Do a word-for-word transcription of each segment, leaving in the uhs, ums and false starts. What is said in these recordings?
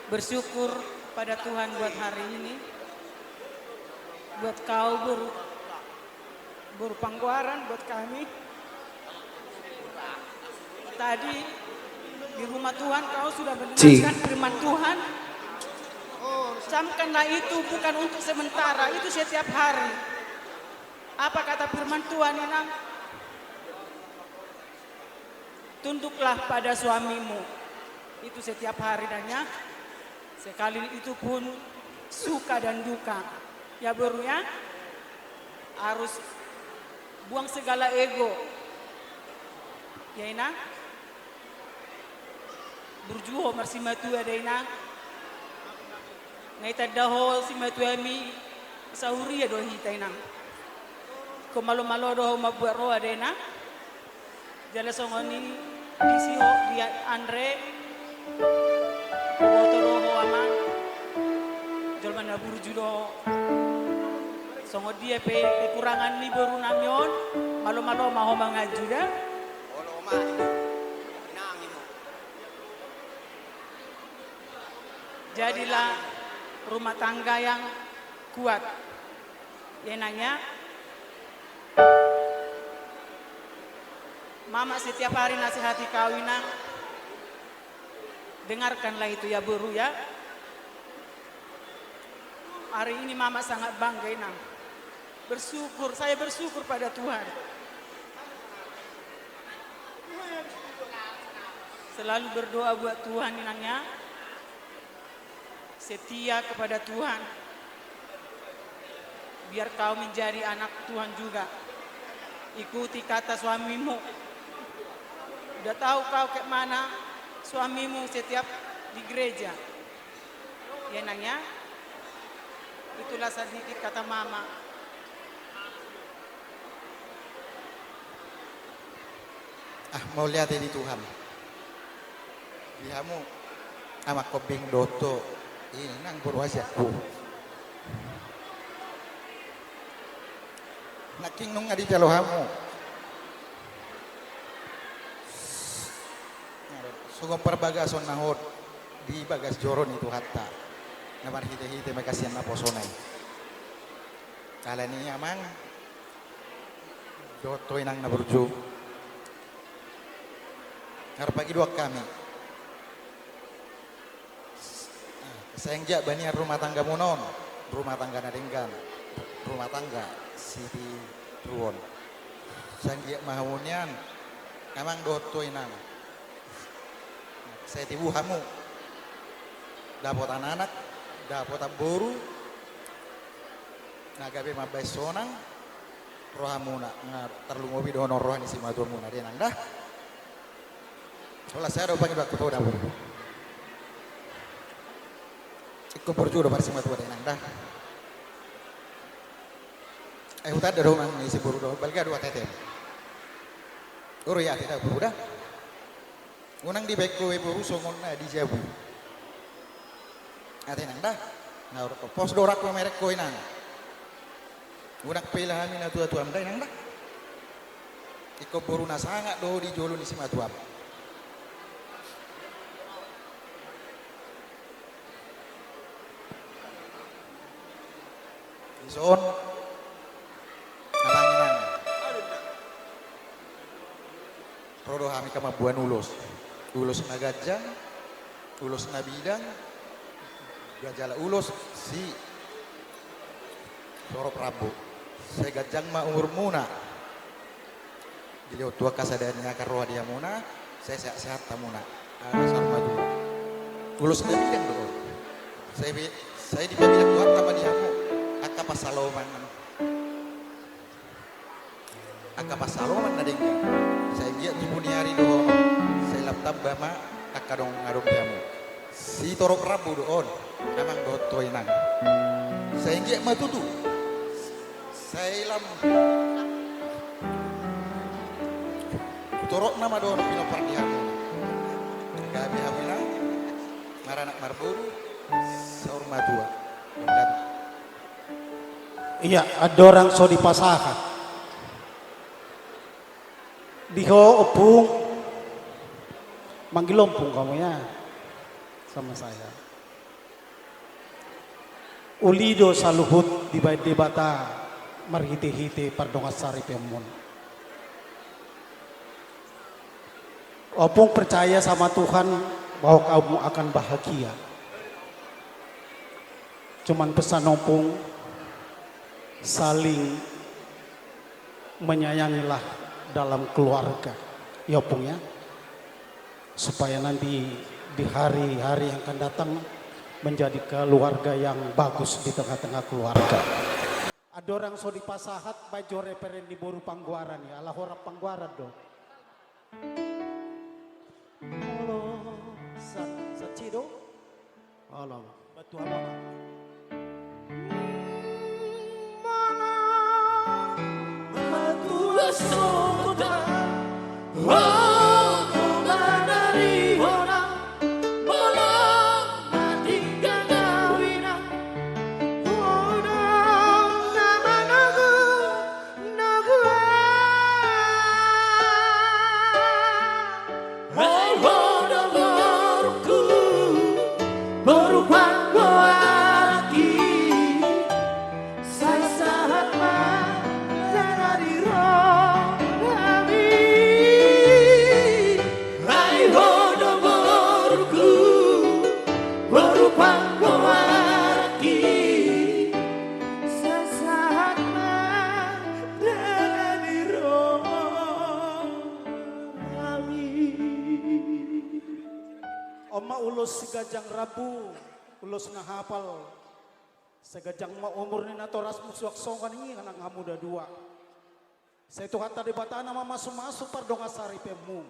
Bersyukur pada Tuhan buat hari ini, buat kau boru, boru Panggoaran, buat kami. Tadi di rumah Tuhan kau sudah mendengarkan firman Tuhan. Camkanlah itu bukan untuk sementara, itu setiap hari. Apa kata firman Tuhan, Inang? Tunduklah pada suamimu. Itu setiap hari, Nang, ya. Sekali itu pun suka dan duka. Ya, Boru, ya. Harus buang segala ego. Ya, Inang. Burju ho marsimatua da, Inang. Nga itanda ho simatuami, sahuria do hita, Inang. Ingkon malo-malo do ho mambuat roha da, Inang. Jala songon i disi ho di Andre, boto do ho, Amang. Jolma na burju do ho. Songon dia pe kekurangan ni boru nami on, malo-malo ma ho manganju da. Olo ma, Inang, Inang. Jadilah rumah tangga yang kuat. Ya, Inang, ya. Mama setiap hari nasihati kau, Inang. Dengarkanlah itu, ya, Boru, ya. Hari ini Mama sangat bangga, Inang. Bersyukur, saya bersyukur pada Tuhan. Selalu berdoa buat Tuhan, Inang, ya. Setia kepada Tuhan. Biar kau menjadi anak Tuhan juga. Ikuti kata suamimu. Udah tahu kau kayak mana suamimu setiap di gereja. Ya, Nang, ya. Itulah sedikit kata Mama. Ah, mauliate di Tuhan. Di hamu, Amang Kombing dohot Inang boru hasianku. Nangkin nunga dijalo hamu songon parbagason na hot di bagas joro ni Tuhanta, na marhite-hite ma hasian naposona i. Alani i, Amang dohot Inang na burju, marpangidoan hami. Sai anggiat banian rumah tanggamuna on rumah tangga na denggan, rumah tangga sitiruon. Sai anggiat ma hamu nian, Amang dohot Inang, sai tibu hamu, dapotan anak, dapotan boru na gabe mambahen sonang rohamuna, nga tarlumobi dohot roha ni simatuamuna da, Inang, da. Holan sai adong pangidoanku tu ho da, Boru. Ingkon burju do marsimatua da, Inang, da. Ai hutanda do, Amang, ni si Boru do, balga do ateatem. Olo, ia ate da, Boru, da. Unang dibahen ho be, Boru, songon na di jabu i. Ate, Inang, da. Na olo, pos do rohangku mamereng ho, Inang. Unang pela hami natuatuam da, Inang, da. Ingkon boru na sangap do ho di jolo ni simatuam. Dison, Amang, Inang, ro do hami angka mamboan ulos. Ulos na ganjang, ulos na bidang, jala ulos sitorop rambu. Sai ganjang ma umurmuna. Dilehon Tuhan angka sada ni akal roha di hamuna, sai sehat-sehat hamuna. Asa saur matua. Ulos na bidang do on. Sai be, sai dipabilang Tuhanta ma di hamu angka pansalongan, angka pansalongan na denggan. Sai anggiat tubu ni ari dohot, sai lam tamba ma angka dongan na adong di hamu. Sitorop rambu do on, Amang dohot Inang. Sai anggiat ma tutu. Sai lam torop nama dohot pinompar di hamu. Gabe hamu, Inang, maranak marboru, saur matua. Ia, andorang so dipasahat. Di ho, Ompung. Manggil Ompung kamu, ya. Sama saya. Uli do saluhut dibaen Debata marhite-hite pardongansaripeonmuna. Ompung percaya sama Tuhan bahwa kamu akan bahagia. Cuman pesan ompung, saling menyayangilah dalam keluarga, ya ompung ya, supaya nanti di hari-hari yang akan datang menjadi keluarga yang bagus di tengah-tengah keluarga. Andorang so dipasahat, baen jo referen ni boru Panggoaran ya, ala hora Panggoaran do. Olo, sa-, saci do. Olo, bantu hama ma. Ai ho do borungku, boru Panggoaran i, sai sahat ma jala di rohami. Ai ho do borungku, boru Panggoaran i, sai sahat ma jala di rohami. On ma ulos si ganjang rambu, ulos na hapal. Sai ganjang ma umur ni natorasmu suang songon i nang hamu na dua. Sai Tuhanta Debata na mamasu-masu pardongansaripeonmu.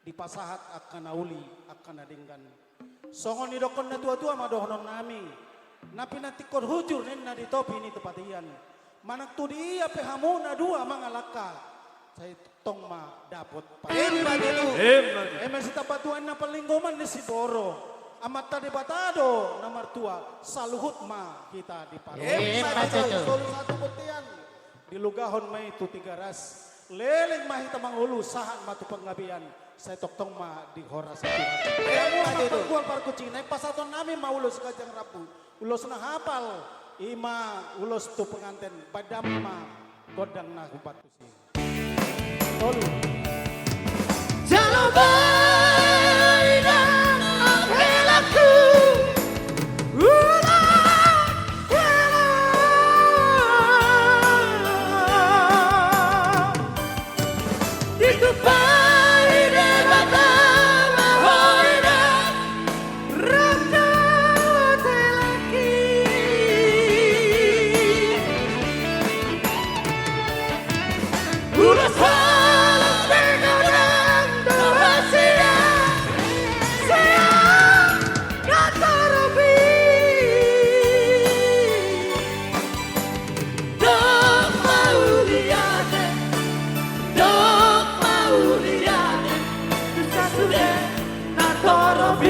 Dipasahat angka na uli, angka na denggan. Songon nidokkon na tua-tua ma dohononnami, na pinantikhon hujur ninna di topi ni tabatian. Manang tu dia pe hamu na dua mangalangka, sai tongtong ma dapot. Emma tutu. Emma tutu. Eme sitamba tuan na parlinggoman ni siborok. Amanta Debata do na martua, saluhut ma hita diparorot. Emma tutu. Solu satu bontean. Dilugahon ma i tu Tigaras. Leleng ma hita mangolu, sahat ma tu panggabean. Sai tongtong ma di horas Tuhan. Emma tutu. Pargual parguncing, naeng pasahatonnami ma ulos ganjang rambu. Ulos na hapal, i ma ulos tu penganten, baen damang ma gondang na humbantusi. Tolu. Jalo baen damang helangku, ulos hela. Ditumpahi Debata ma ho inang, rap dohot helangki. Ulos holong pe gondang dohot sian, sian na torop i. Ndang mauliate, ndang mauliate, tu sasude na torop i.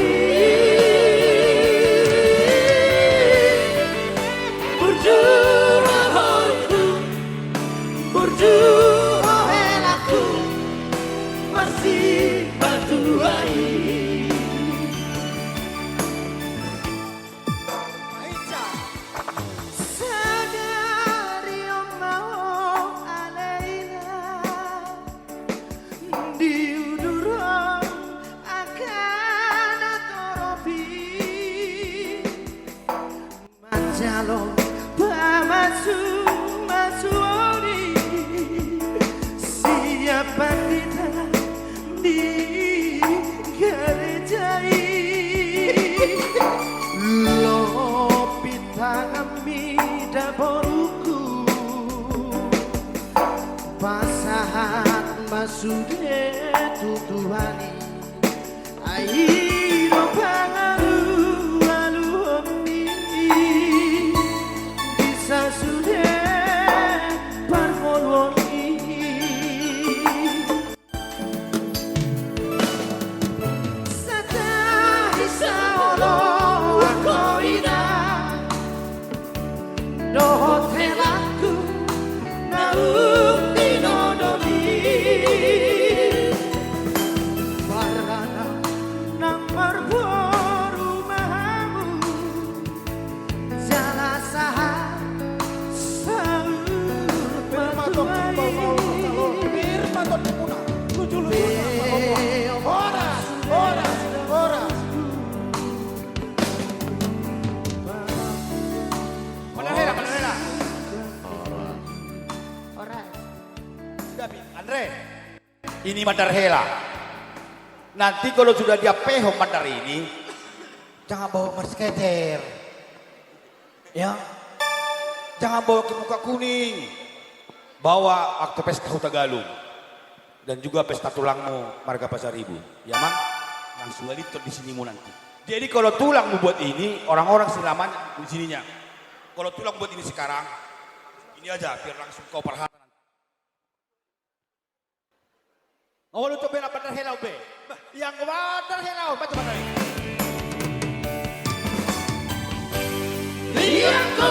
Burju rohangku, burju roha helangku, marsipatua i. Sadari on ma ho ale inang, di uduron angka na torop i, manjalo pamasumasuon i sian pandita di gareja i. Lobi tanganmi da borungku, pasahat ma sude tu Tuhan i. Ai i do pangalualuhonmi di sasude parngoluon i. Satahi saoloan ho inang dohot helangku naung tinodom i. Par Ini mandar hela. Nanti kalau sudah diampehon mandar ini, jangan bawa masker. Ya. Jangan bawa ketupat kuning. Bawa waktu pesta Hutagalung. Dan juga pesta tulangmu marga Pasaribu. Ya, Mang? Langsung alithon di sinimu nanti. Jadi kalau tulangmu buat ini, orang-orang selamanya di sininya. Kalau tulang buat ini sekarang, ini aja, biar langsung kau parhata nanti. Olo, coba na mandar hela on be. Bah, ianggo mandar hela on, baca mandar hela. Ianggo